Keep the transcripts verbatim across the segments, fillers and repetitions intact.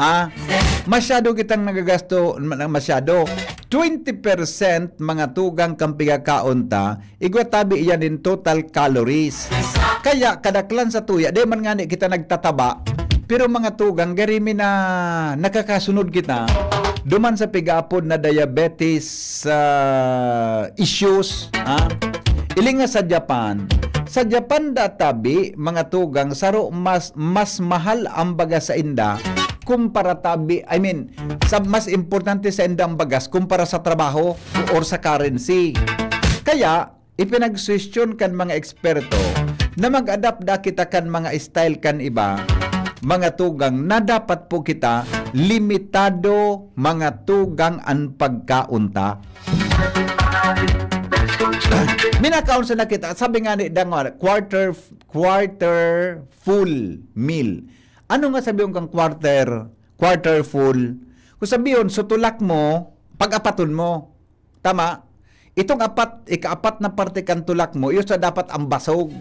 Ah, masyado kitang nagagasto, ma-, masyado. Twenty percent mga tugang kan pigakaon ta, igwa tabi iyan nin total calories. Kaya kadaklan sa tuya, di man ngani kita nagtataba, pero mga tugang, gari mi na nakakasunod kita duman sa pigaapod na diabetes, ah, issues, ha? Ilinga sa Japan. Sa Japan da tabi, mga tugang, saro mas, mas mahal ang bagas sa inda kumpara tabi, I mean, sa mas importante sa inda ang bagas kumpara sa trabaho or sa currency. Kaya, ipinagsuhestyon kan mga eksperto na mag-adapt da kita kan mga style kan iba, mga tugang, na dapat po kita limitado, mga tugang, an pagkaon ta. Minakaon sa nakita, sabi nga ni Dangwa, quarter, quarter full meal. Ano nga sabi kang quarter, quarter full? Kung sabihin, so tulak mo, pag-apaton mo. Tama? Itong apat, ikaapat na parte kan tulak mo, iyo sa dapat ang basog.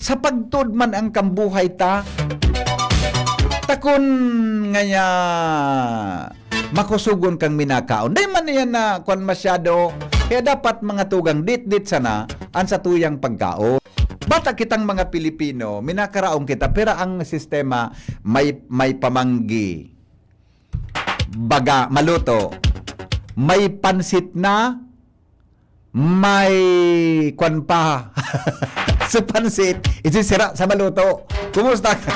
Sa pagtud man ang kambuhay ta, takon ngaya makusugon kang minakaon. Dai man iyan na kwan masyado. Kaya dapat mga tugang dit-dit sana ang satuyang pagkaon. Bata kitang mga Pilipino, minakaraon kita, pero ang sistema may, may pamanggi, baga, maluto, may pansit na, may kwan pa. Sa pansit, isisira sa maluto. Kumusta ka?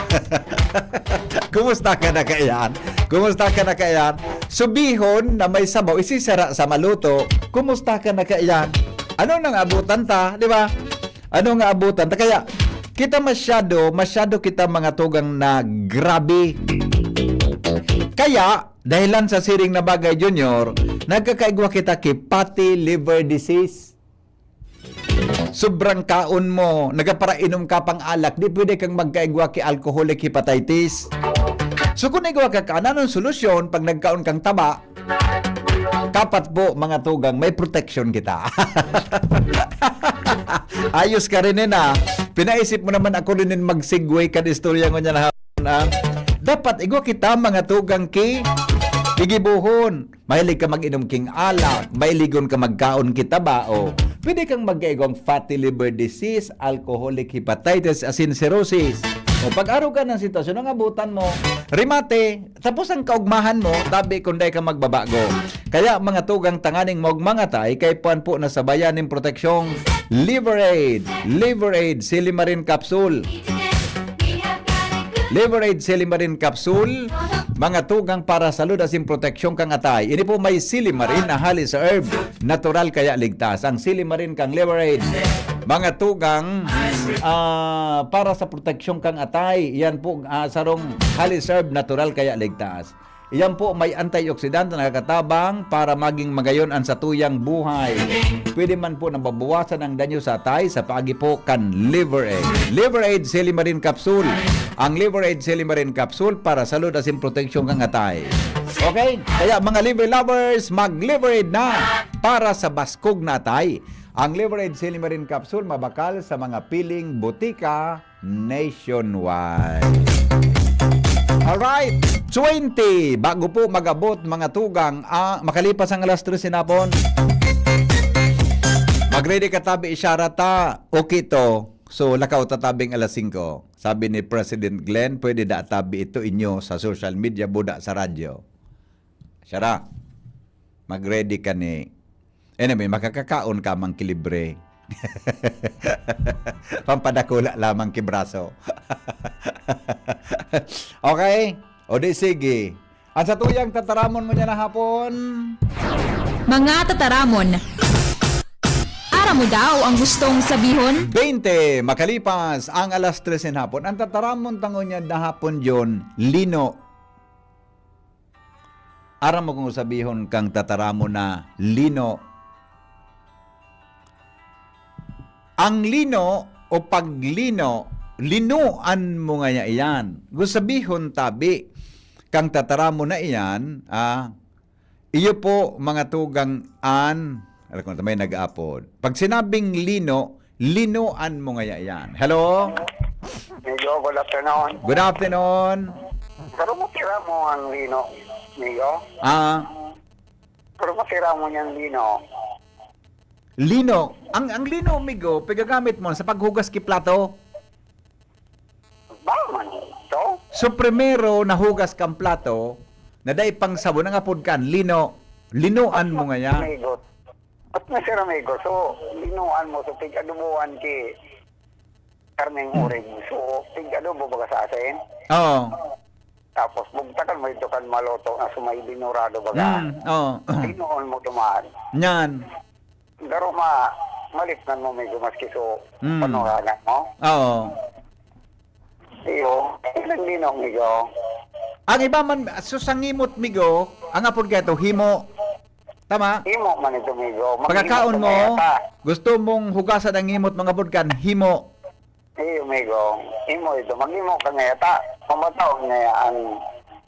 Kumusta ka na kaiyan? Kumusta ka na kaiyan? Subihon na may sabaw, isisira sa maluto. Kumusta ka na kaiyan? Ano nang abutan ta, di ba? Ano nga abutan ta? Kaya, kita masyado, masyado kita mga tugang na grabe. Kaya, dahilan sa siring na bagay, Junior, nagkakaigwa kita ki fatty liver disease. Sobrang kaon mo, nagaparainom ka pang alak, di pwede kang magkaigwa ki alcoholic hepatitis. So, kung igwa ka ka, anong solusyon pag nagkaon kang taba? Kapat po, mga tugang, may protection kita. Ayos ka rin, eh, na. Pinaisip mo naman ako rin mag-segue kan istorya ngunyan na hapon, ah. Dapat igwa kita, mga tugang, ki, igibuhon. Mahilig ka mag-inom king alak, mailigon ka magkaon kita ba, o pwede kang magkaigwang fatty liver disease, alcoholic hepatitis, asin cirrhosis. O pag-aruga ng sitwasyon, ang abutan mo, remate, tapos ang kaugmahan mo, tabi kung dai ka magbabago. Kaya mga tugang, tanganing maugmang atay, kay puan po na sabayan ning proteksyong Liver Aid. Liver Aid, Silimarin Capsule. Liver Aid, Silimarin Capsule. Mga tugang para salud asin proteksyon kang atay. Ini po may Silimarin na halis herb. Natural kaya ligtas. Ang Silimarin kang Liver Aid. Mga tugang, ah, para sa proteksyon kang atay. Yan po, ah, sarong halis herb, natural kaya ligtas. Iyan po may antioxidant na nakakatabang para maging magayon ang satuyang buhay. Pwede man po nababawasan ang danyo sa atay sa paagi po kan Liver Aid. Liver Aid Silimarin Capsule. Ang Liver Aid Silimarin Capsule para salud asin proteksyon kan atay. Okay? Kaya mga liver lovers, mag-Liver Aid na para sa baskog na atay. Ang Liver Aid Silimarin Capsule mabakal sa mga piling botika nationwide. Alright, twenty. Bago po mag-abot, mga tugang, ah, makalipas ang alas tres hinapon, mag-ready ka tabi, isyara ta. Okay to. So, lakaw ta tabing alas singko. Sabi ni President Glenn, pwede da tabi ito inyo sa social media, buda sa radyo. Siyara, mag-ready ka ni. Anyway, makakakaon ka mang kilibre. Pampadakula lamang ki braso. Okay? O di sige. Ang satuyang tataramon mo niya na hapon. Mga tataramon. Aram mo daw ang gustong sabihon? Bente, makalipas ang alas tres in hapon. Ang tataramon tango niya na hapon yon, lino. Aram mo kung sabihon kang tataramon na lino. Ang lino o paglino, linoan mo ngaya iyan. Kung sabihon tabi kang tataramon na iyan, ah, iyo po, mga tugang, an, alam ko na, may nag-aapod. Pag sinabing lino, linoan mo ngaya iyan. Hello? Hello, good afternoon. Good afternoon. Pero masira mo ang lino, migo. Ah. Pero masira mo niyang lino. Lino. Ang, ang lino, migo, pigagamit mo sa paghugas ki plato? Ba man ito? So, primero, nahugas kang plato, na dai pang sabon, ang apod kan lino. Linoan mo ngaya. Migo. At masira, migo. So, linoan mo. So, pig-adobohan ki karneng urig. So, pig-adobo baga sa asin. Oo. Tapos, bugtakan mo ito kan maloto na sumay dinurado baga. Mm, oo. Linoon mo duman. Yan. Pero ma-, malipnan mo migo maski so, Mm. Panukanan mo. Oo. Iyo, ilang lino, migo. Ang iba man, so sa ngimot, migo, ang apod kaito, himo. Tama? Himo man ito, migo. Maghimo Pagkakaon ka mo, ngaya ta. Gusto mong hugasan ang ngimot, mga apod kan, himo. Iyo, migo. Himo ito. Maghimo ka ngaya ta. Pamataon ngaya ang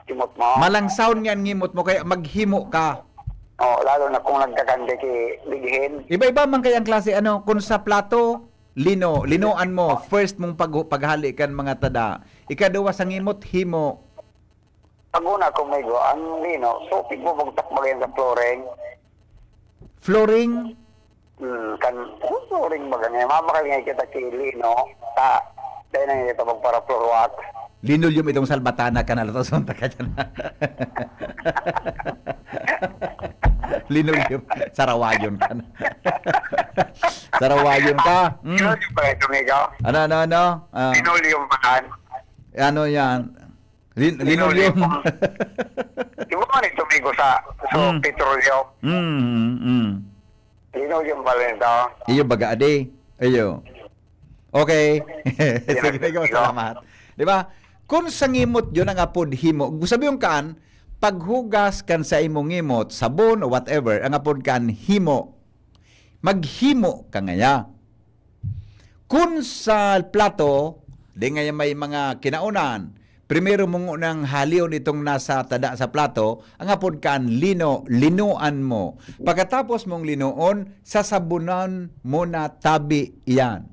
ngimot mo. Malangsahon nga ang ngimot mo, kaya maghimo ka. Oh, lalo na kung nagkakande ki bighin. Iba-iba man kaya ang klase, ano, kung sa plato, lino, linoan mo, first mong pag-, paghali kan mga tada. Ikaduwa sa ngimot, himo. Pag una ko, migo, ang lino, so, pigbubugtak mo yan sa flooring. Flooring? Hmm, kan, oh, flooring ba ganyan? Mabakal nga kita ki lino, ta, dahil na kita magpara floor wax. Linoleum itong salbatana ka na, latason ta ka dyan. Linoleum, sarawayon ka na. Sarawayon ka. Mm. Linoleum pala ito, migo. Ano, ano, ano? Ah. Linoleum pa yan. Ano yan? Lin-, linoleum. Linoleum. Di ba man ito, migo, sa, sa Mm. petroleum? Mm, mm, mm. Linoleum pala ito. Iyo, baga, adi. Iyo. Okay. Sige, Sige, migo, migo. Salamat. Di ba? Kung sa ngimot yun ang apod himo, sabi yung kan, paghugas kan sa imong ngimot, sabon o whatever, ang apod kan himo. Maghimo ka ngaya. Kun sa plato, di ngaya may mga kinaonan, primero mo ngunang halion itong nasa tada sa plato, ang apod kan lino, linoan mo. Pagkatapos mong linoon, sasabonan mo na tabi iyan.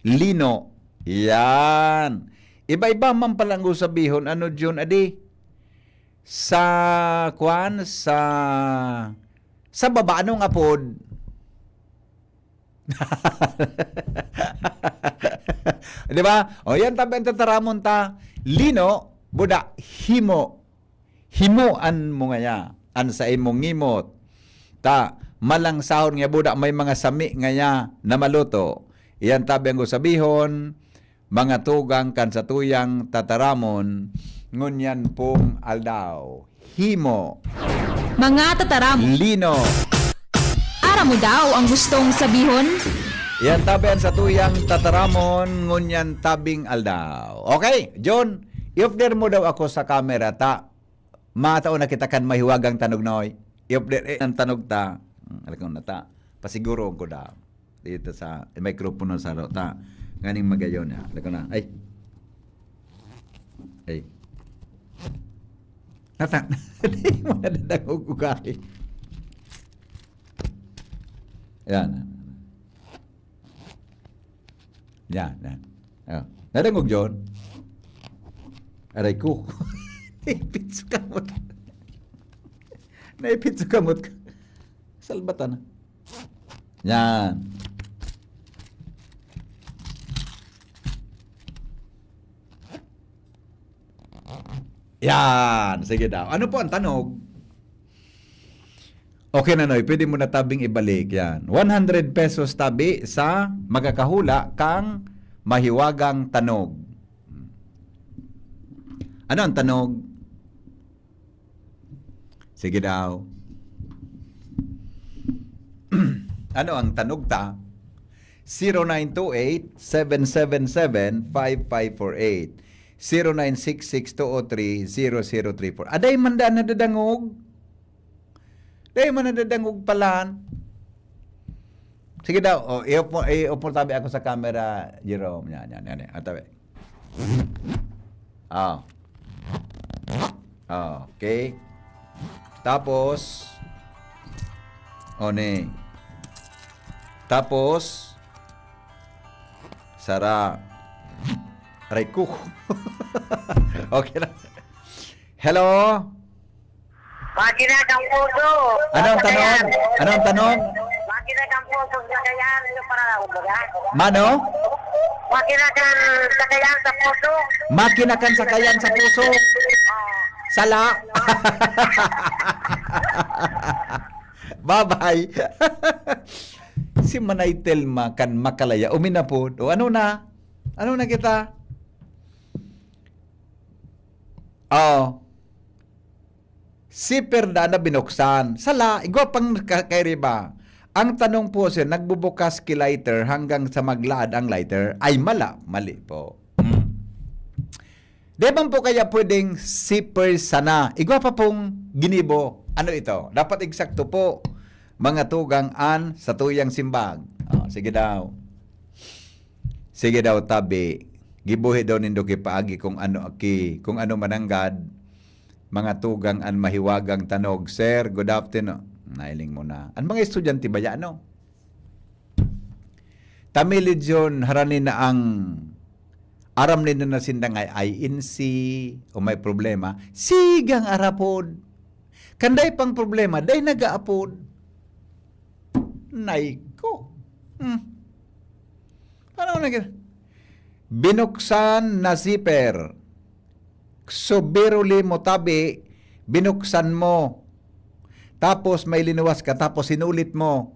Lino. Yan. Iba-iba man palang usabihon. Ano, Jun, adi? Sa, kwan, sa, sa baba, anong apod? Di ba? O, yan tabi ang tataramon ta. Lino, buda, himo. Himoan mo ngaya an saimong ngimot. Ta, malangsahon nga buda may mga sami ngaya na maluto. Iyan tabi ang usabihon, mga tugang kan satuyang tataramon, ngunyan pong aldaw. Himo. Mga tataramon. Lino. Aram mo daw ang gustong sabihon? Yan tabi ang satuyang tataramon, ngunyan tabing aldaw. Okay, John, i-off-der mo daw ako sa camera, ta. Matao na kita kan mahiwagang tanog na, oy. I-off-der, eh, ang tanog ta. Hmm, alam ko na ta. Pasiguroon ko daw. Dito sa, eh, mikropono sa rota. Nganing magayon niya. Alam ko na. Ay. Ay. Nata-, di mo nadadangog ugali. Yan. Yan, yan. Oh. Nadangog, John? Aray ko. Naipit sa kamot. Naipit sa kamot ka. Salbatan na. Yan. Yan. Sige daw. Ano po ang tanog? Okay na, Noy. Pwede mo na tabing ibalik. Yan. One hundred pesos tabi sa magkakahula kang mahiwagang tanog. Ano ang tanog? Sige daw. Ano ang tanog ta? Zero nine two eight, seven seven seven, five five four eight. Zero nine six six two oh three, zero zero three four. Aday man daan nadadangog. Dai man nadadangog palan. Sige daw. O, i-off mo, i-off mo tabi ako sa camera, Jerome. Yan, yan, yan, yan. Ah, tabi. Ah. Ah, okay. Tapos, o, ni. Tapos, sara. Aray ko. Okay na. Hello? Makina kang puso. Anong tanong? Anong tanong? Makina kang puso sa Cagayan. Yung para lang, kumbaga. Mano? Makina kang sakayan sa puso. Makina kan sakayan sa puso. Sala. Bye-bye. Si Manay Telma kan Makalaya. Uminapod. O ano na? Ano na kita? Oh. Zipper na, na binuksan. Sala, igwa pang ka- kairiba. Ang tanong po, sir, nagbubukas ki lighter hanggang sa maglaad ang lighter? Ay, mala. Mali po. Hmm. Di man po kaya pwedeng zipper sana? Igwa pa pong ginibo. Ano ito? Dapat eksakto po. Mga tugang an sa tuyang simbag. Oh, sige daw. Sige daw, tabi. Gibuhi daw nindo kipaagi kung ano aki, kung ano mananggad. Mga tugang an mahiwagang tanog. Sir, good afternoon. Nailing mo na. Ang mga estudyante ba yan, no? Tamilid yun, harani na ang aram nindo na sinda nga ay I N C o may problema. Sigang arapod. Kanday pang problema, day nagaapod. Nay ko. Hmm. Ano na gina- Binuksan na zipper. Subiruli mo tabi, binuksan mo. Tapos may linuwas ka, tapos sinulit mo.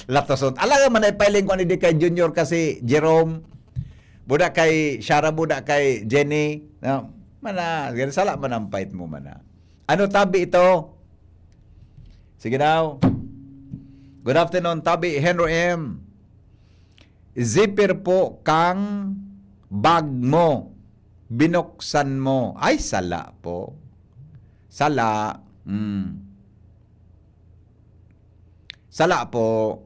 Latoson. Alam man ay pailing ko ni di kay Junior kasi Jerome. Buda kay Shara, buda kay Jenny. No? Mana, sala man ang fight mo, mana. Ano tabi ito? Sige daw. Good afternoon, tabi Henry M. Zipper po kang bag mo. Binuksan mo. Ay, sala po. Sala. Mm. Sala po.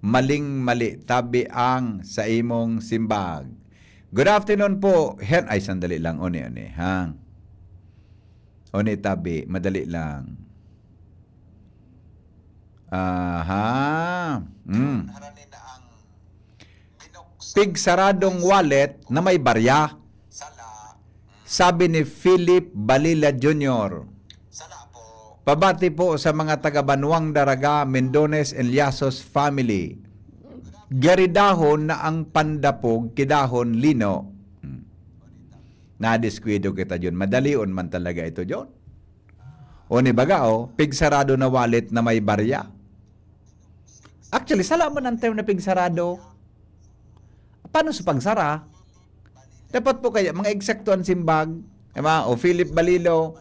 Maling-mali tabi ang sa imong simbag. Good afternoon po. Hen, ay, sandali lang. Uni, uni, ha? Uni tabi. Madali lang. Aha. Mm. Pigsaradong wallet na may barya. Sabi ni Philip Balila Junior. Pabati po sa mga taga Banwang Daraga, Mendones and Llasos family. Garidahon na ang pandapog kidahon lino. Hmm. Nadiskuido kita, Jun. Madalion man talaga ito, Jun. O ni baga, oh, pigsarado na wallet na may barya. Actually, sala man ang term na pigsarado. Paano sa pagsara? Dapat po kaya, mga eksakto ang simbag. Diba? O Philip Balilo.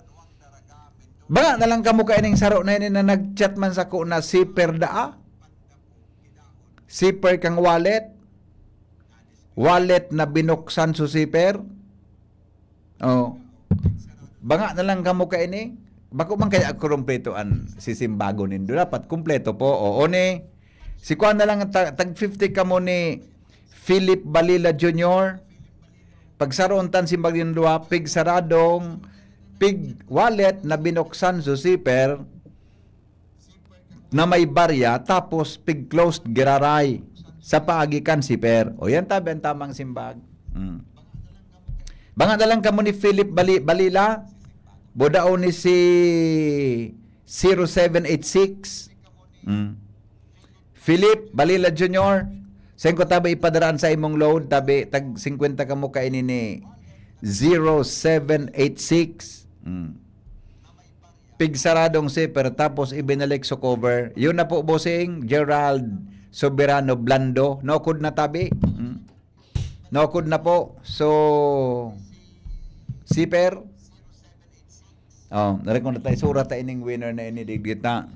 Banga na lang kamo kaining saro na ini na nag-chat man sa ko na zipper daa. Zipper kang wallet. Wallet na binuksan sa zipper. Oh. Banga na lang kamo kaini. Bako man kaya kumpleto an sisimbagon nindo. Dapat kumpleto po. Oo ni. Si kuan na lang, ta- tag fifty kamo ni Philip Balila Junior. Pagsaroon tan simbag yung duha, pig saradong, pig wallet na binuksan sa zipper na may barya, tapos pig closed giraray sa paagi kan zipper. O yan tabi ang tamang simbag. Mm. Banga na lang kamo ni Philip Bali Balila, bodao ni si zero seven eight six. Mm. Philip Balila Junior, saan ko tabi ipadaraan sa imong load? Tabi, tag fifty kamo kaini ni zero seven eight six. Mm. Pigsaradong zipper tapos ibinalik sa cover. Yun na po, Bossing Gerald Soberano Blando. Nokod na tabi. Mm. Nokod na po. So, zipper. Oh, nari ko na tayo. Sura tayo ning winner na ini, digdita.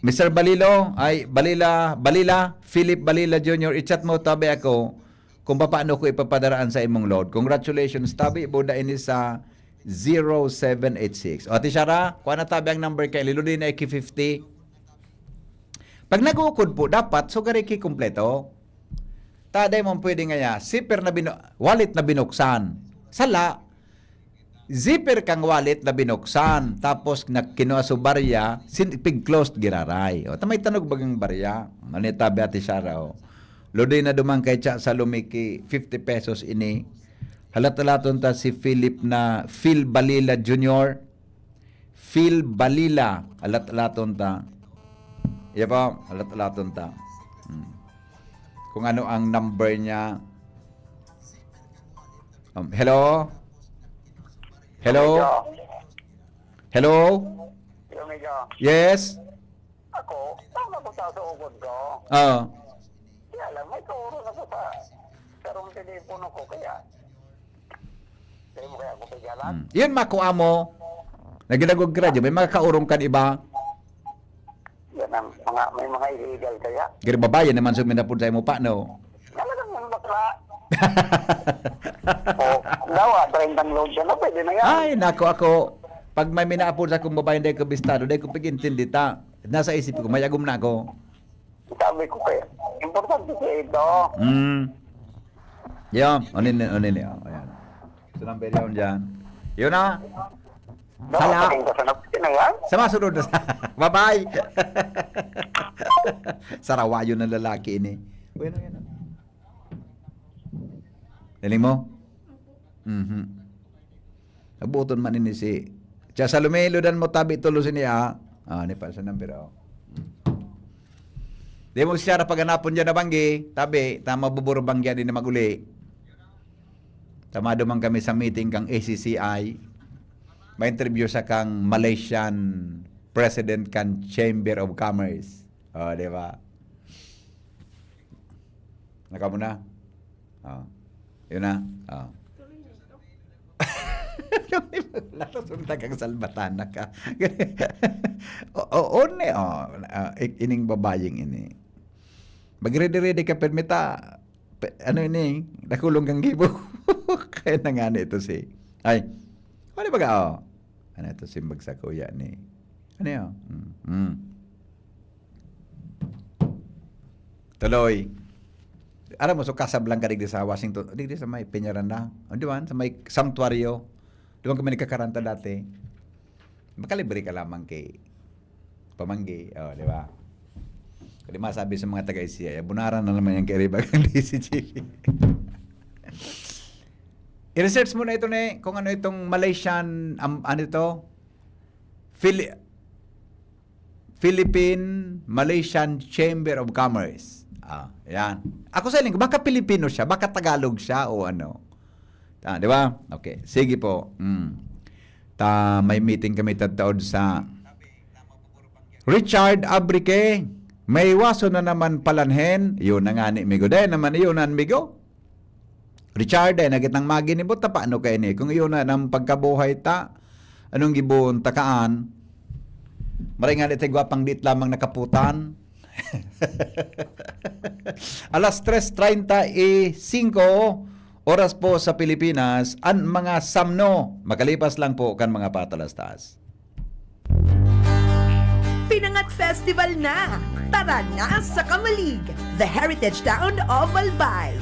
Mister Balilo, ay, Balila, Balila, Philip Balila Junior, i-chat mo tabi ako kung paano ko ipapadaraan sa imong load. Congratulations, tabi, buda ini sa zero seven eight six. O, Ate Shara, kuha na tabi ang number kay Lilo din na fifty. Pag nag-uukod po, dapat sugari ki kumpleto. Taday mo pwede nga ya, zipper na binu- wallet na binuksan. Sala, zipper kang wallet na binuksan, tapos na kinua sa barya, sin pig closed giraray. O, tamay tanog bagang barya. Ano yung tabi, Ate Shara, o? Lodi na duman kay Cha Salome ki fifty pesos ini. Halat-halaton ta si Philip na Phil Balila Junior. Phil Balila, halat-halaton ta. Iya pa, halat-halaton ta. Hmm. Kung ano ang number niya. Um, hello? Hello? Hello? Yung medyo, Yes? Ako, tama ko sa suugod ko. Oo. Kaya lang, may kaurong ako sa karong telepono ko, kaya, kaya mo kaya ako kaigalan? Hmm. Yun, makuha mo. Nagdagog ka radyo, may mga kaurong kan iba. Yan ang mga, may mga illegal kaya. Gari babae naman suminapod sa imo pa, no? Talagang yung bakla. O, dawa, treinta load siya na, pwede na yan. Ay, nako, ako. Pag may minaapod sa akong babae, hindi ko bistado, hindi ko pag-intindi ta. Nasa isip ko, may agom na ako. Sabi ko kaya, importante siya ito. Hmm. Yan, onin, onin, oh, ayan. So, number yun dyan. Yun na. Dawa, Sala. Pwedeng ko sa napkin na yan. Sa masunod na sa... Bye-bye! Sarawayon ng lalaki ini. Bueno, yan. Galing mo? Mhm. Nabuton man ini si Cha Salome, ludan mo tabi tulos ini, ah. Ah, ni pa sa number, oh. Di mo siya na paghanapon dyan na banggi, tabi, ta mabuburo banggi din na maguli. Tamado man kami sa meeting kang A C C I. Ma-interview sa kang Malaysian President kan Chamber of Commerce. Oh, di ba? Naka mo na? Oh. Yun na. Oh. Latos unta kang salbatana ka. O, o, one, oh, ah, ik-, ining babayeng ini. Magrede-rede ka, permita. Pe-, ano ini? Nakulong kang gibo. Kaya na nga na ito si, ay, ano ba ka, oh? Ano ito si Bagsak Uya ni? Ano yun? Mm, mm. Tuloy. Alam mo, so kasablang ka digdi sa Washington, digdi sa may Peñaranda. O, di ba? Sa may sanctuaryo. Di ba kami nagkakaranta dati? Makalibre ka lamang kay pamanggi. O, di ba? Kaya masabi sa mga taga-isiya, "Bunaran na naman yung kiriba kang D C G." I-research mo na ito, ne, kung ano itong Malaysian, am-, ano ito? Phili-, Philippine Malaysian Chamber of Commerce. Ah, yan. Ako sa iling, baka Pilipino siya, baka Tagalog siya o ano. Ah, di ba? Okay, sige po. Mm. Ta, may meeting kami tataod sa Richard Abrique. May waso na naman palanhen. Yun na nga ni Migo. Dahil naman yun, an Migo. Richard, ay, nagitang maginibot ta, paano kayo ni? Kung iyon na ng pagkabuhay ta, anong giboon ta kaan? Maray nga, itay gwapang diit lamang nakaputan. Alas tres treinta y cinco, oras po sa Pilipinas, ang mga samno, makalipas lang po kan mga patalastas. Pinangat Festival na! Tara na sa Camalig, the heritage town of Albay.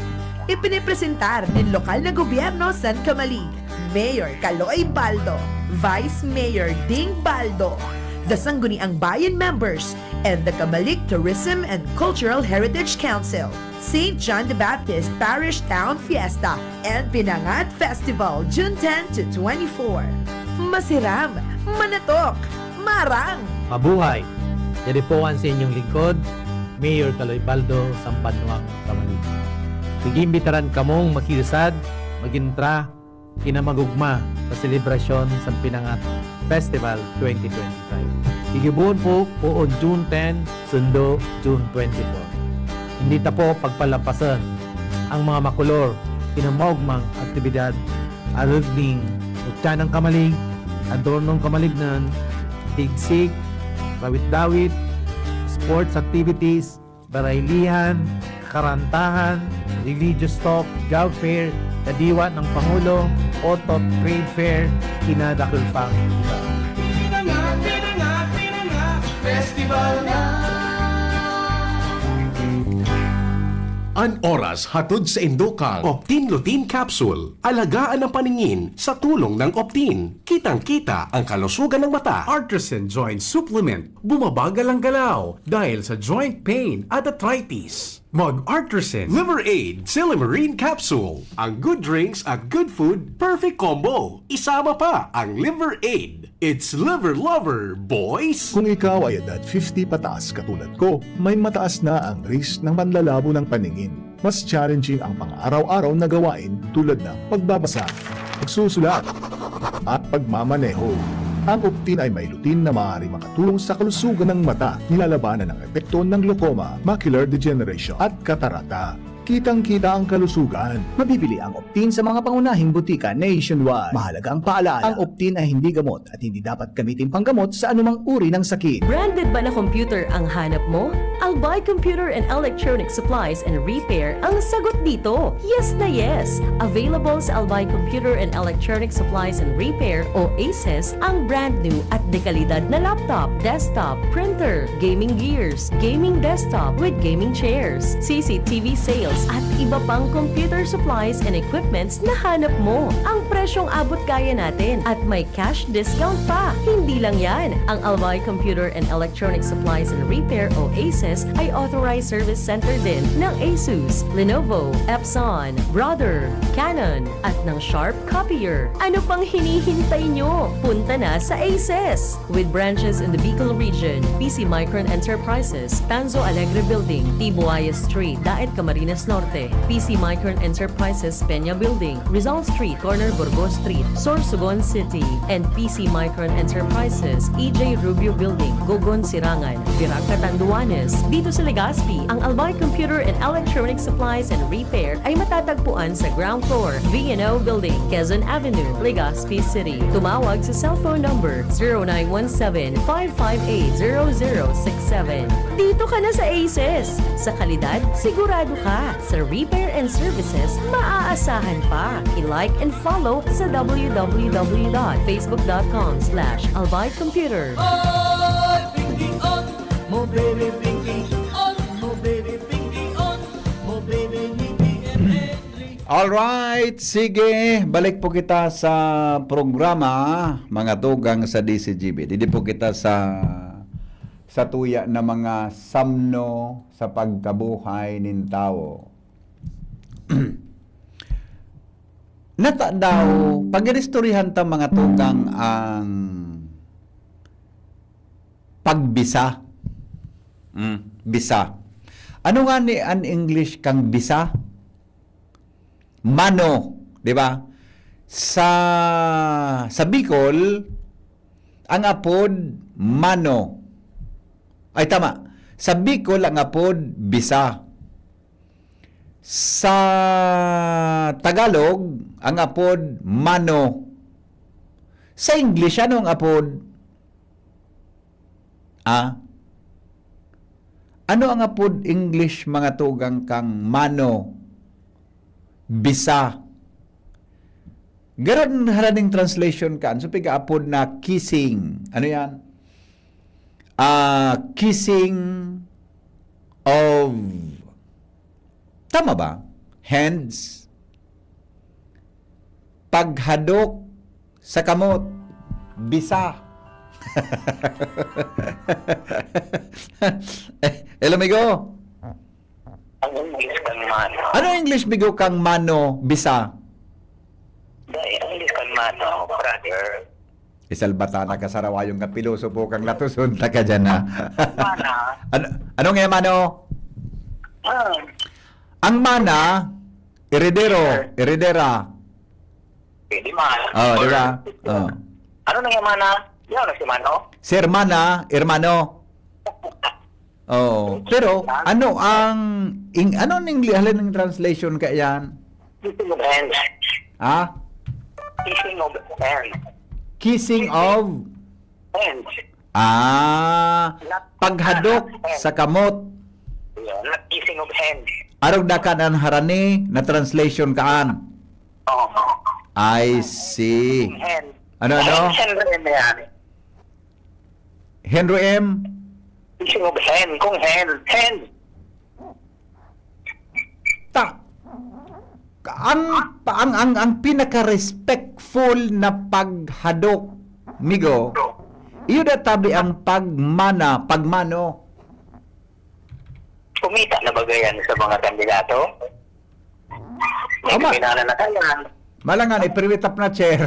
Ipinipresentar nin lokal na gobyerno san Camalig, Mayor Kaloy Baldo, Vice Mayor Ding Baldo, the Sangguniang Bayan members, and the Camalig Tourism and Cultural Heritage Council. Saint John the Baptist Parish Town Fiesta and Pinangat Festival, June ten to twenty-four. Masiram, manatok, marang! Mabuhay! Yari po an sa inyong lingkod, Mayor Kaloy Baldo, Sambanwang, Camalig. Igiimbitaran kamong makiusad, mag-entra, kinamagugma sa selebrasyon sa Pinangat Festival twenty twenty-five. Gigibohon po poon June ten, sundo June twenty-four. Hindi ta po pagpalampason ang mga makolor, kinamaugmang aktibidad, arog ning Utya ng Kamalig, Adornong Kamalignon, Tigsig, Rawit-dawit, sports activities, baraylihan, karantahan, religious talk, job fair, kadiwa ng Pangulo, Otot Trade Fair, kinadakul pang iba. Pinangat, pinangat, pinangat, festival na! An oras hatod sa indo kang Optin Lutein Capsule. Alagaan ang paningin sa tulong ng Optin. Kitang-kita ang kalusugan ng mata. Artisan Joint Supplement. Bumabagal ang galaw dahil sa joint pain at arthritis. Mag-Artresin Liver Aid Silimarin Capsule. Ang good drinks at good food, perfect combo. Isama pa ang Liver Aid. It's Liver Lover, boys! Kung ikaw ay edad fifty pataas katulad ko, may mataas na ang risk ng panlalabo ng paningin. Mas challenging ang pang-araw-araw na gawain tulad ng pagbabasa, pagsusulat, at pagmamaneho. Ang Optin ay may lutein na maaaring makatulong sa kalusugan ng mata, nilalabanan ang epekto ng glaucoma, macular degeneration, at katarata. Kitang-kita ang kalusugan. Mabibili ang Optin sa mga pangunahing butika nationwide. Mahalagang paalala, ang Optin ay hindi gamot at hindi dapat gamitin panggamot sa anumang uri ng sakit. Branded ba na computer ang hanap mo? Albay Computer and Electronic Supplies and Repair ang sagot dito. Yes na yes! Available sa Albay Computer and Electronic Supplies and Repair o ACES ang brand new at dekalidad na laptop, desktop, printer, gaming gears, gaming desktop with gaming chairs, C C T V sales at iba pang computer supplies and equipments na hanap mo. Ang presyong abot kaya natin at may cash discount pa. Hindi lang yan, ang Albay Computer and Electronic Supplies and Repair o ACES ay authorized service center din ng Asus, Lenovo, Epson, Brother, Canon, at ng Sharp Copier. Ano pang hinihintay nyo? Punta na sa ACES! With branches in the Bicol region, P C Micron Enterprises, Tanzo Alegre Building, Tibuaya Street, Daet, Camarines Norte, P C Micron Enterprises, Peña Building, Rizal Street, corner Burgos Street, Sorsogon City, and P C Micron Enterprises, E J Rubio Building, Gogon, Sirangan, Virac, Catanduanes. Dito sa Legazpi, ang Albay Computer and Electronic Supplies and Repair ay matatagpuan sa ground floor, V and O Building, Quezon Avenue, Legazpi City. Tumawag sa cellphone number zero nine one seven, five five eight, zero zero six seven. Dito ka na sa ACES! Sa kalidad, sigurado ka. Sa repair and services, maaasahan pa. I-like and follow sa w w w dot facebook dot com slash albay computer. Oy, pingging on mo, baby, pingging on mo, baby, pingging on mo, baby, ni B M Henry. Alright, sige. Balik po kita sa programa, mga tugang sa D C G B. Didi po kita sa, sa tuya na mga samno sa pagkabuhay nin tawo. Nata daw, pag-iristoryahan ta, mga tugang, ang pagbisa. Mm, bisa. Ano nga ni an English kang bisa? Mano, di ba? Sa, sa Bicol, ang apod mano. Ay, tama. Sa Bicol, ang apod bisa. Sa Tagalog, ang apod mano. Sa English, ano ang apod? Ah? Ano ang apod English, mga tugang, kang mano? Bisa. Garo haraning translation kan. So, piga apod na kissing. Ano yan? Ah, kissing of, tama ba? Hands. Paghadok sa kamot. Bisa. Eh, hello, migo. Ang English kan mano. Ano English, migo, kang mano, bisa? Dai, ang English kan mano, brother. Isalbata na ka, sarawayong ka, pilosopo kang latuson ta ka dyan, ha? Mana. Ano, ano nga, mano? Ah. Ang mana, eredero, eredera. Pwede man. Oh, di ba? Or, oh. Ano na nga mana? Yan na si mano? Si hermana, hermano. Oh, pero ano ang ing-, ano ning li-, halin ng translation ka yan? Kissing of hands. Ha? Kissing of hands. Kissing of? Hands. Ah, not, paghadok not hands. Sa kamot. Yeah, not kissing of hands. Arog da ka nan harani na translation kaan. Oo. I see. Hands. Ano, ano? Hands and rin yan. Henry M. Speaking of hen, kung hen, hen. Ta-, ang, ang, ang, ang pinaka-respectful na paghadok, migo, iyo da tabi ang pagmana, pagmano. Kumita na ba yan sa mga kandidato? May Ama. Kaminana na kaya. Malangan, ipiriwitap na chair.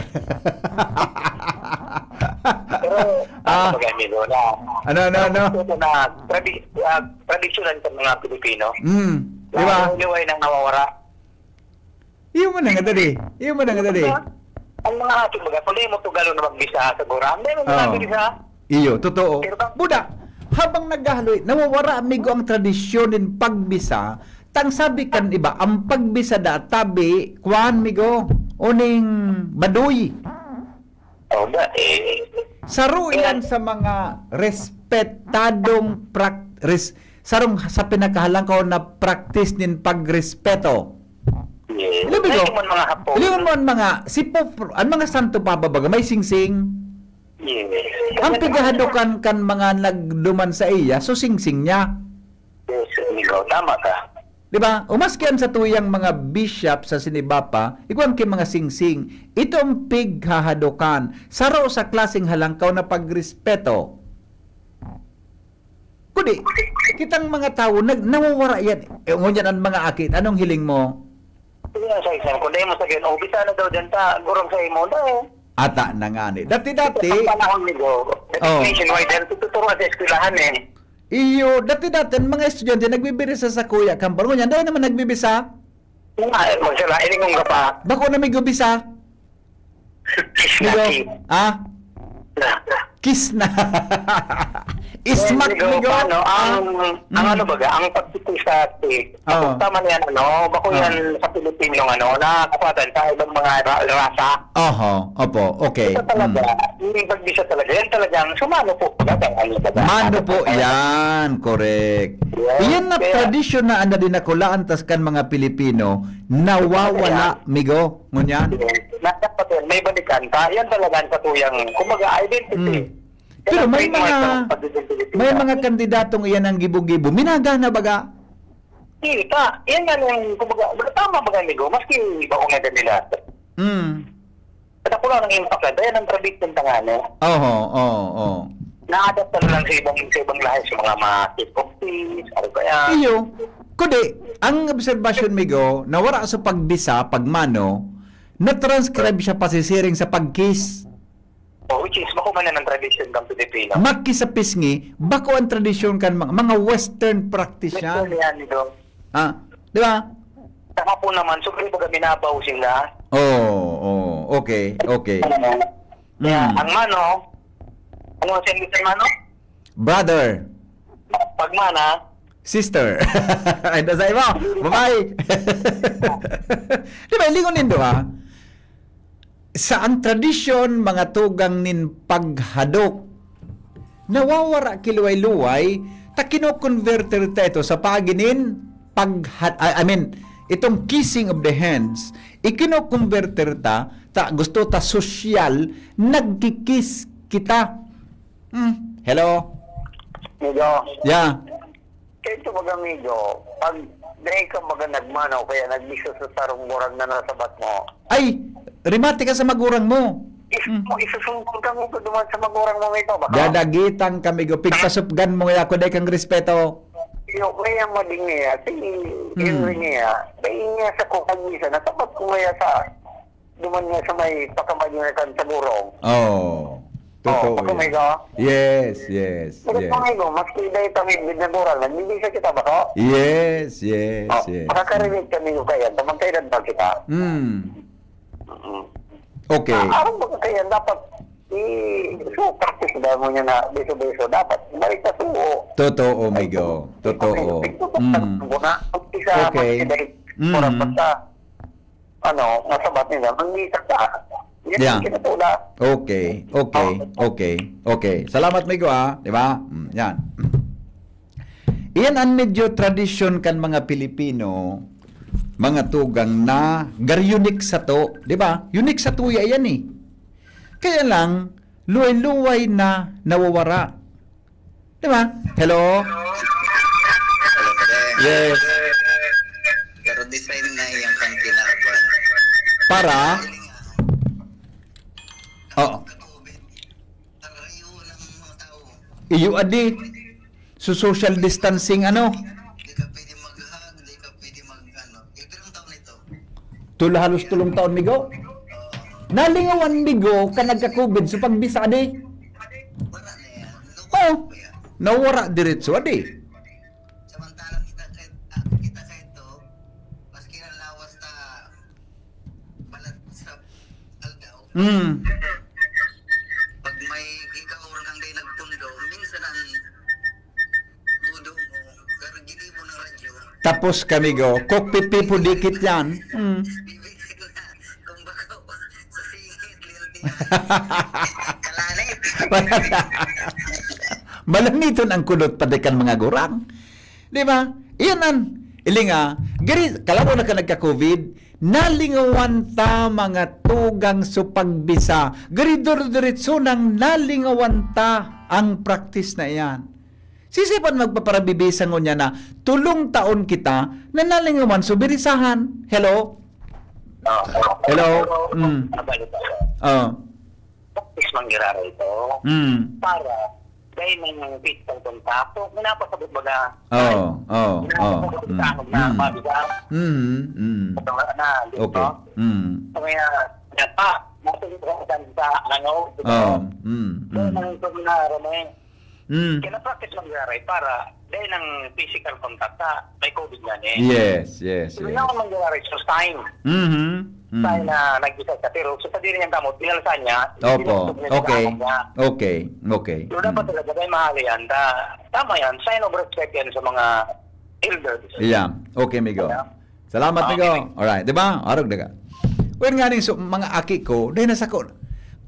Pero, Ah. ano ba, amigo, na Ano, ano, ano? Ito na, tradi-, ah, tradisyonan sa mga Pilipino. Mm. Di ba? Na liway nang nawawara. Iyo man ang dali. Iyo man ang dali. Ang mga ato, baga, kung di mo Tagalog na magbisa sa gurang, di mo Oo. magbisa. Iyo, totoo. Pero bang Buda, habang naghahaloy, nawawara, amigo, ang tradisyon nin pagbisa. Tang sabi kan iba, ang pagbisa da, tabi, kuwan, migo, uning baduy. Oh, da, eh. Saro iyan sa mga respetadong prak-, res-, sarong sa pinakahalangkaw na practice nin pagrespeto. Yes. Alam mo, Ay, ikaw, yung mga hapon. Alam mo, ang mga, si Pope, ang mga santo pa babaga, may singsing. Yes. Ang pigahadokan kan mga nagduman sa iya, so singsing niya. Yes, amigo. Tama ka. Di ba? O maski ang satuyang mga bishop sa sinibapa, igwan ki mga singsing. Ito ang pighahadokan. Saro sa klaseng halangkaw na pagrespeto. Kundi, kitang mga tawo, nag-, nawawara yan. Eh, ngunyan ang mga aki, anong hiling mo? Sige nga, sa isang, kung dahil mo sa ganyan, oh, bisa na daw dyan ta, gurang sa imo, dahil. Ata na nga ni. Dati-dati, Ang panahon ni Go, Oh. nationwide, dahil tuturuan sa eskwelahan eh. Iyo, dati-dati, ang mga estudyante, nagbibirisa sa kuya, kampar. Ngunyan, dahil naman nagbibisa. Nga, eh, magsala, iningon ka pa. Bako na may gubisa. Kiss na, Migo, kiss. Ha? Na. Kiss na. Ismak, Migo, migo. Paano? Ang, Ah. ang Mm. ano baga, ang pagkikis sa kiss. Oo. Bako tama na yan, ano? Bako Oo. yan sa Pilipinong, ano, nakakapatan sa ibang mga ra-, rasa. Oho, opo, okay. Ito talaga, Mm. hindi pagbisa talaga. Yan talagang sumano po talaga, ano talaga. Mano Ano po talaga. yan, correct. Yes, Iyan na kaya tradisyon na ang nadinakulaan tas kan mga Pilipino, nawawala, Kaya migo, ngunyan. Yes. Na dapat yan, may balikan ka. Yan talaga ang katuyang, kumbaga, identity. Mm. Yan Pero ang may trademark mga, ng pagiging Pilipino. may mga kandidatong iyan ang gibo-gibo. Minagana baga. Kita, yan nga yung, kumbaga, tama ba, amigo? Maski iba ko nga kandidato. Mm. At ako lang ang impact, kaya ng tradition ka nga, no? Oho, oo, oo. Na-adapt na lang sa ibang, sa ibang lahi, sa mga, mga chief of police, ano kaya. Iyo. Kundi, ang obserbasyon, migo, na wala sa pagbisa, pagmano, na-transcribe siya pasisiring sa pag-kiss. Oh, which is, bako man na ng tradisyon ng Pilipino. Magkiss sa pisngi, bako ang tradisyon kan mga, mga western practice yan. Western yan, ito. Ah, di ba? Saka po naman, so, kaya baga minabaw sila. Oo, oo. Okay, okay. Ano? Kaya, Mm. ang mano, ano ang siyang mano? Brother. Pagmana. Sister. Ay, dasay mo. Bye-bye. Di ba, lingon nindo, ha? Sa ang tradisyon, mga tugang nin paghadok, nawawara kiluway-luway, ta kinokonverter ta ito sa paagi nin pagha-, I, I mean, itong kissing of the hands, ikinokonverter ta, ta gusto ta sosyal, nagkikis kita. Hmm, hello? Hello. Yeah. Kaya ito, mga amigo, pag dahil ka baga nagmanaw, kaya nagbisa sa sarong murag na nasabat mo. Ay, rimate ka sa magurang mo. Is-, Hmm. isusumbong ka mo pa duman sa magurang mo ito, baka Dadagitan kami, go. Pigpasupgan mo, ya, ako, dahil kang respeto. Yo, kaya mo din niya, si Hmm. Henry niya, dahil niya sa kukag misa, nasabat ko kaya sa duman nga sa may pakamayo na kan sa gurong. Oh, totoo Oh, baka may yan. Ka? Yes, yes, Pero yes. Panginoon, maski dahil kami gid nagurang, nagbibisa kita ba ko? Yes, yes, Oh, yes. Makaka-relate kami ko kaya, tamang kailan ba kita? Mm. Mm. Okay. Ah, arang ba kaya dapat i-, so, practice ba mo niya na beso-beso? Dapat, balik sa suo. Totoo, Ay, migo. Totoo. Ay, Mm. Ko na, ang isa, Okay. maski dahil Mm. kurang basta. Ano, nasabat nila, mangisap ka. Yan Yeah. ang kinatula. Okay, okay, Oh. okay, okay. Salamat, migo, ah. Di ba? Mm, yan. Iyan ang medyo tradisyon kan mga Pilipino, mga tugang na gari unique sato, di ba? Unique sato ya iyan eh. Kaya lang, luway-luway na nawawara. Di ba? Hello? Hello, sir. Yes. Pero design na iyang kang kinaban. Para? Oo. Iyo, adi. So, social distancing, ano? Tulo, halos tulong taon, migo. Nalingawan, migo, ka nagka-covid, so pagbisa, adi? Oh, nawara diretso, adi? Samantalang kita, kita, kita sa ito, maski ang lawas ta balat sa aldaw. Mm. Pag may ikaw ang day nagpundo, minsan ang dudu mo, pero ginibo ng radyo. Tapos kami go, kokpipi po dikit yan. Mm. Bibigyan na, kumbaga, sa singit, linti. Kalanit. Malamiton ang kulot pati kan mga gurang. Di ba? Iyan an, ilinga, gari, kalabo na ka nagka-covid, nalingawan ta mga tugang so pagbisa. Gari duro-diretso nang nalingawan ta ang practice na iyan. Sisipan magpaparabibisa ngunyan na tulong taon kita na nalingawan so birisahan. Hello? Oh, Hello? Mm. Nabalita ko. Oh. Practice mangyarara ito Mm. para dahil may mga physical contact. So, minapasabot baga. Oh, oh, oh. Minapasabot Mm. sa akin na Mm. pag-isa. Mm, mm. Sa mga na, di Okay. ba? Mm. So, kaya, dapat, natin sa, sa, ano, di ba? Oh, mm, So, mm. nang ito na, Rome, Mm. kaya na-practice mangyarara para dahil ng physical contact sa may covid nga niya. Yes, yes, So, yes. kailangan mangyarara sa time. Mhm. Mm. Tayo na nag-isa sa pero sa sadiri niyang kamot, pinalsa niya, Opo. pinalsa niya sa Okay. kamot niya. Okay. Okay. So, dapat Mm. talaga, dahil mahal yan, ta-, tama yan, sign of respect yan sa mga elders. Yeah. Okay, migo. Yeah. Salamat, Okay, migo. migo. Alright, di ba? Arog daga. Well, nga ning so, mga aki ko, dahil nasa ko,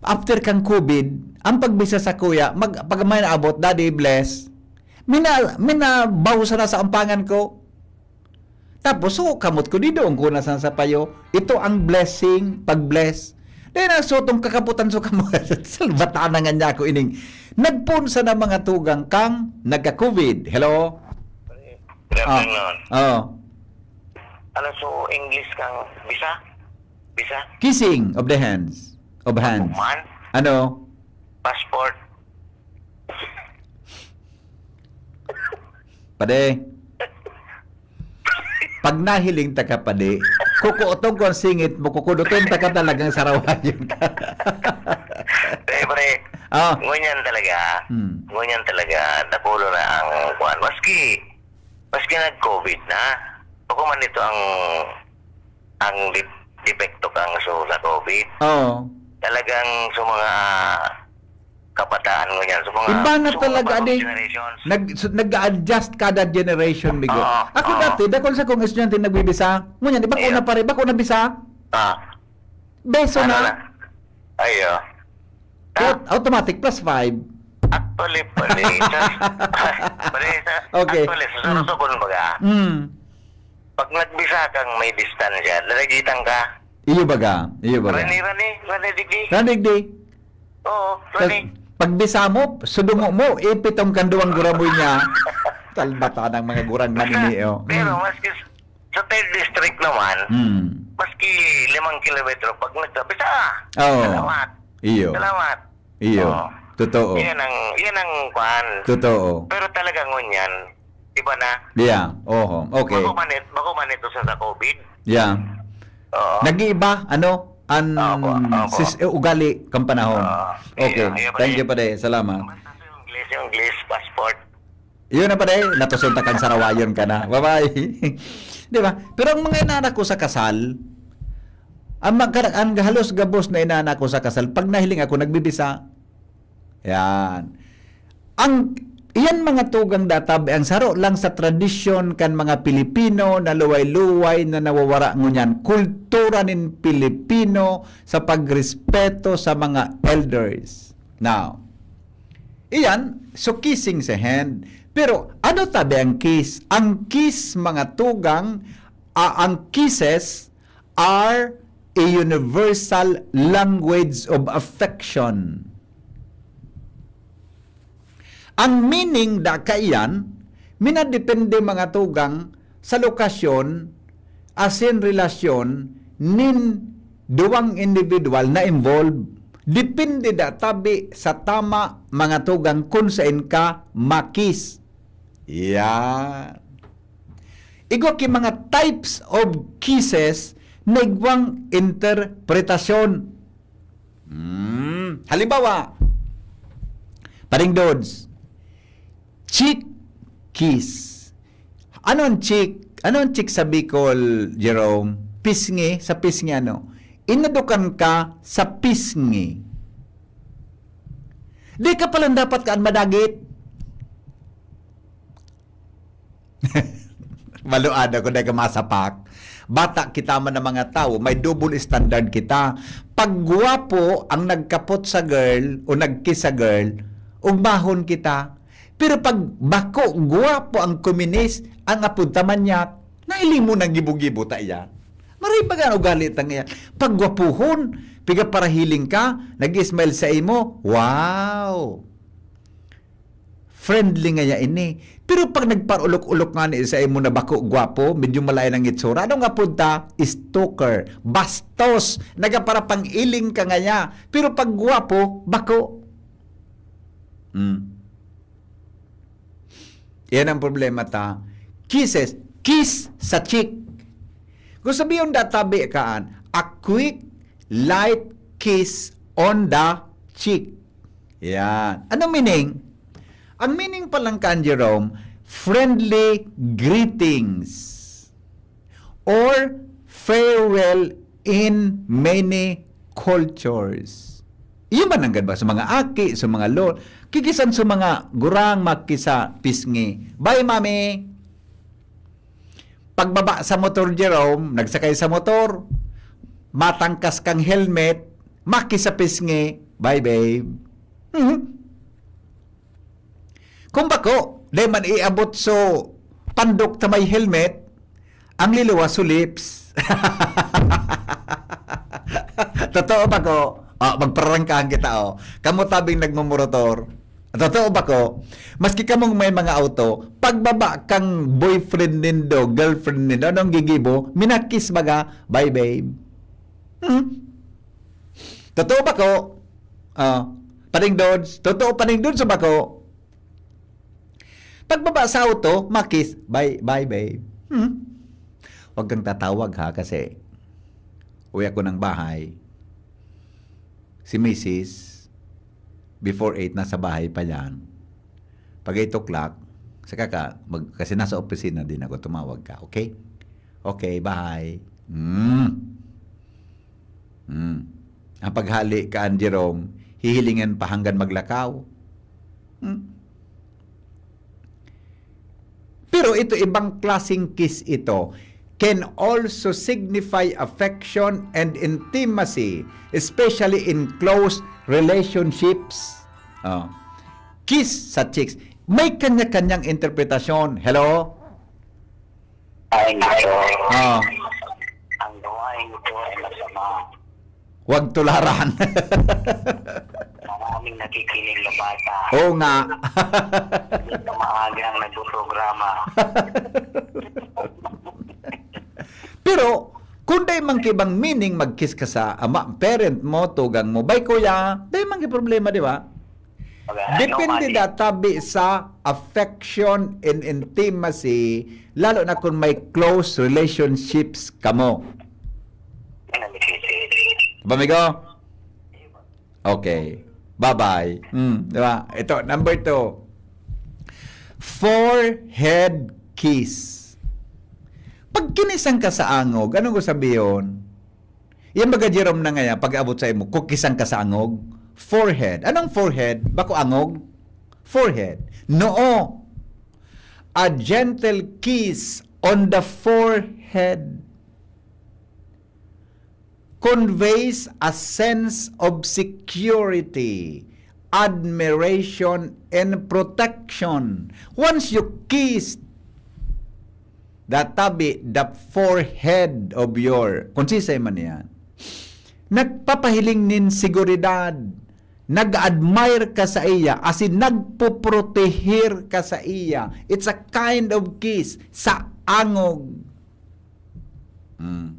after kang covid, ang pagbisa sa kuya, mag, pag may naabot, "Daddy, bless." Mina, minabaw sana sa ampangan ko. Tapos, so, kamot ko, di doon ko na sa sapayo. Ito ang blessing, pag-bless. Dahil na, so, itong kakaputan, so, kamot, salbatanan nga niya ako ining. Nagpunsa na mga tugang kang nagka-covid. Hello? Good Ah, afternoon. oh. Ano, so, English kang bisa? Bisa? Kissing of the hands. Of hands. Man? Ano? Passport. Pade. Pag nahiling ta ka, pade, kukuoton ko ang singit mo, kukuduton ta ka talagang sarawayon ka. Eh, pre, Ah. ngunyan talaga, Hmm. ngunyan talaga, napulo na ang kuwan. Maski, maski nag-covid na, bako man ito ang, ang dip-, dipekto kang so, sa covid. Oo. Talagang sa mga kabataan ngunyan, sa mga, Iba na sa mga talaga, bagong adi. generations. Nag-, so, nag-a-adjust kada generation, migo. Oo, Ako oo. dati, dakul sa kong estudyante nagbibisa. Ngunyan, iba ko Ayun. na pare, iba ko na bisa. Ah. Beso Ano na. na? Ayo. Aut-, automatic, plus five. Actually, pare, sa, pare, sa, Okay. actually, sa Mm. sarusog, kumbaga, Mm. pag nagbisa kang may distansya, lalagitan ka. Iyo baga, iyo baga. Rani, rani, rani, digdi. Rani, digdi. Oo, Tas, rani. pagbisa mo, sudungo mo, ipitong kan duwang guramoy niya. Kalbata ng mga gurang manini, oh. Pero Mm. maski s-, sa third district naman, Mm. maski limang kilometro, pag nagbisa, Oo. salamat. Iyo. Salamat. Iyo. Oo. Totoo. Yan ang, yan ang kwan. Totoo. Pero talaga ngunyan, iba na. Yeah. Oho. Okay. Bako man it-, bako man ito sa, sa covid. Yeah. Oo. Nag-iiba, ano, ang Opo, opo. sis-, eh, ugali kang panahon. Oo. Okay. Iyo, iyo, Thank pare. you, pare. Salamat. Basta sa English, English, passport. Yun na, pare. Natusunta kang sarawayon ka na. Bye-bye. Di ba? Pero ang mga inaanak ko sa kasal, ang mga, ang halos gabos na inaanak ko sa kasal, pag nahiling ako, nagbibisa. Yan. Ang, iyan mga tugang databe, ang saro lang sa tradisyon kan mga Pilipino na luway-luway na nawawara ngunyan, kultura nin Pilipino sa pagrespeto sa mga elders. Now, iyan, so kissing sa hand. Pero ano tabi ang kiss? Ang kiss, mga tugang, ah, ang kisses are a universal language of affection. Ang meaning da kaiyan, minadepende mga tugang sa lokasyon asin relasyon nin duwang individual na involved. Depende da tabi sa tama mga tugang kun saen ka makis. Yan. Igwa ki mga types of kisses, na igwang interpretasyon. Hmm. Halimbawa, Paring Dods, cheek kiss. Ano ang cheek? Ano ang cheek sa Bicol, Jerome? Pisngi, sa pisngi ano? Inadukan ka sa pisngi. Di ka palang dapat kaan madagit. Maluad ako, dai ka masapak. Bata kita man na mga tawo, may double standard kita. Pag gwapo ang nagkapot sa girl o nagkiss sa girl, ugmahon kita. Pero pag bako, gwapo ang kuminis, ang apod ta manyak, nailing mo nang gibo-gibo ta iyan. Maray baga ang ugali ta ngayon. Pag gwapuhon, piga parahiling ka, nag-smile sa imo, wow! Friendly nga ya ini. Pero pag nagparulok-ulok nga ni sa imo na bako, gwapo, medyo malain ang itsura, ano nga punta? Stalker. Bastos. Nagaparapang-iling ka nga ya. Pero pag gwapo, bako. Hmm. Yan ang problema ta. Kisses. Kiss sa cheek. Kung sabihin da tabi kaan, a quick, light kiss on the cheek. Yan. Ano meaning? Ang meaning pa lang kaan, Jerome, friendly greetings or farewell in many cultures. Iyo man nanggad ba sa mga aki, sa mga lolo, kikisan sa mga gurang, makisa pisngi. "Bye, mami." Pagbaba sa motor, Jerome, nagsakay sa motor, matangkas kang helmet, makisa pisngi, "Bye, babe." Mhm. Kung bako, dai man iabot so pandok ta may helmet, ang liluwas so lips. Totoo ba ko? Oh, magpararangkahan kita, oh. Kamo tabing nagmumurator. Totoo ba ko? Maski kamong may mga auto, pagbaba kang boyfriend nindo, girlfriend nindo, anong gigibo? Minakis baga, "Bye, babe." Hmm? Totoo ba ko? Ah, Paring Dods, totoo, Paring Dods, ba ko? Pagbaba sa auto, makis, "Bye, bye, babe." Hmm? Huwag kang tatawag, ha, kasi uwi ako ng bahay. Si misis, before eight, nasa bahay pa yan. Pag eight o'clock, saka ka, mag, kasi nasa opisina din ako, tumawag ka, okay? Okay, bye. Hmm. Hmm. Ang paghali kaan, Jerome, hihilingan pa hanggang maglakaw. Hmm. Pero ito, ibang klaseng kiss ito. Can also signify affection and intimacy, especially in close relationships. Oh. Kiss sa cheeks. May kanya-kanyang interpretasyon. Hello? Ay, nako. Ah. Ang gawain ito ay masama. Huwag tularan. Maraming nakikinig na bata. Oo nga. Hindi pa maaga ang nagpoprograma. Pero, kung dai man kibang meaning, mag-kiss ka sa ama, parent mo, tugang mo, bay kuya, dai man ki problema, di ba? Depende da tabi sa affection and intimacy, lalo na kung may close relationships kamo. Ba, amigo? Okay. Bye-bye. Hmm, di ba? Ito, number two. Forehead kiss. Pag kinisan ka sa angog, anong gusto sabihin? Yan baga, Jerome, na ngayon, pag-abot sa imo, kukisan ka sa angog. Forehead. Anong forehead? Bako angog? Forehead. Noo. A gentle kiss on the forehead conveys a sense of security, admiration, and protection. Once you kiss the tabi, the forehead of your, kung sisay man yan, nagpapahiling nin seguridad, nag-admire ka sa iya, asin nagpoprotehir ka sa iya. It's a kind of kiss sa angog. Mm.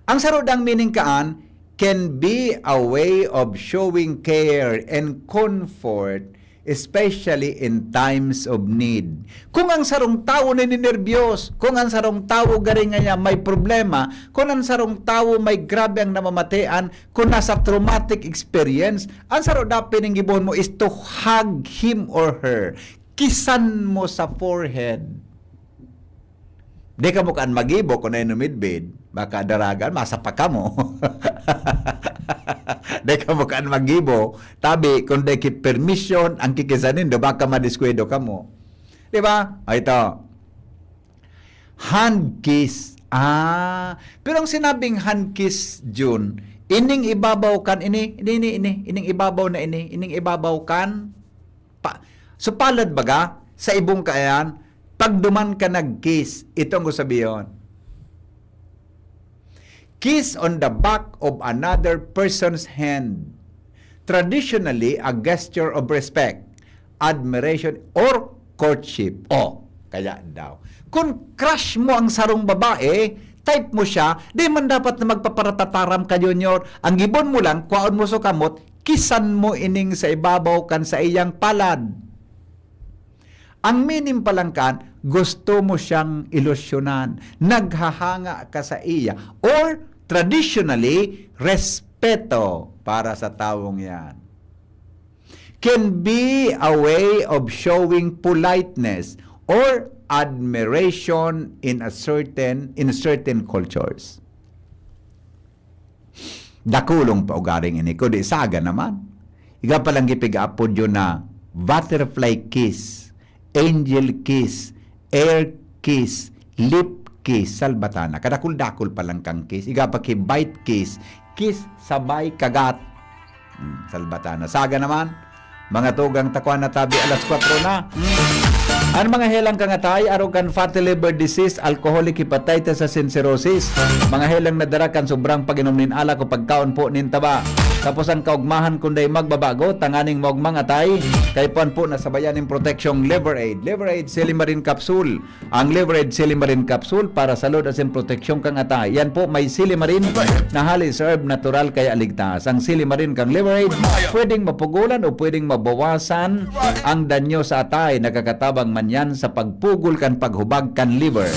Ang sarudang meaning kaan can be a way of showing care and comfort especially in times of need. Kung ang sarong tawo nininerbiyos, kung ang sarong tawo gari nga niya may problema, kung ang sarong tawo may grabe ang namamatean, kung nasa traumatic experience, ang saro dapat ning gibohon mo is to hug him or her. Kisan mo sa forehead. Di kamo kan magibo kun dai numidbid, baka daragan, masapak kamo. Di kamo kan magibo, tabi kun dai ki permisyon ang kikisan nindo, baka madiskwidado kamo. Di ba? O, ito. Hand kiss. Ah, pero ang sinabing hand kiss, Jun, ining ibabaw kan ini, ini, ini, ini, ining ibabaw na ini, ining ibabaw kan pa, so palad baga, sa ibong kaayan, pagduman ka nag-kiss, ito ang gusabihon. Kiss on the back of another person's hand. Traditionally, a gesture of respect, admiration, or courtship. Oh, kaya daw. Kung crush mo ang sarong babae, type mo siya, di man dapat na magpaparatataram ka, Junior. Ang gibon mo lang, kwaon mo sa kamot, kisan mo ining sa ibabaw kan sa iyang palad. Ang meaning pa lang kan, gusto mo siyang ilusyonan, naghahanga ka sa iya, or traditionally, respeto para sa tawong yan. Can be a way of showing politeness or admiration in a certain, in certain cultures. Dakulong pa ugaring ini, kundi saga naman. Iga palang gipiga-apod yun na butterfly kiss, angel kiss, air kiss, lip kiss, salbatana. Kadakul-dakul pa lang kang kiss. Iga pa ki bite kiss, kiss sabay kagat. Hmm, salbatana. Saga naman, mga tugang, takwan na tabi, alas kwatro na. Hmm. Ang mga helang kang atay, arog kan fatty liver disease, alcoholic hepatitis asin cirrhosis. Mga helang nadara kan sobrang pag-inom nin alak o pagkaon po nin taba. Tapos ang kaugmahan kun dai magbabago, tanganing maugmang atay, kaipuhan po na sabayan nin proteksyong Liver Aid. Liver Aid Silimarin Capsule. Ang Liver Aid Silimarin Capsule para sa load asin proteksyon kang atay. Yan po, may silimarin na halis herb natural kaya ligtas. Ang silimarin kang Liver Aid, pwedeng mapugulan o pwedeng mabawasan ang danyo sa atay. Nakakatabang man yan sa pagpugol kan paghubag kan liver.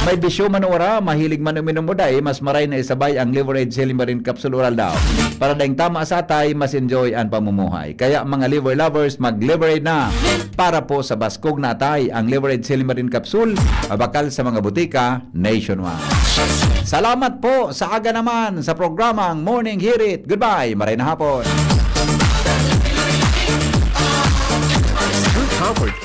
May bisyo man o wara, mahilig man uminom o dai, mas maray na isabay ang Liver Aid Silimarin Capsule Oral daw. Para daing tama sa atay, mas enjoy ang pamumuhay. Kaya mga liver lovers, mag-Liver Aid na para po sa baskog na atay. Ang Liver Aid Silimarin Capsule, mabakal sa mga butika nationwide. Salamat po sa aga naman sa programang Morning Hirit. Goodbye, maray na hapon. Covered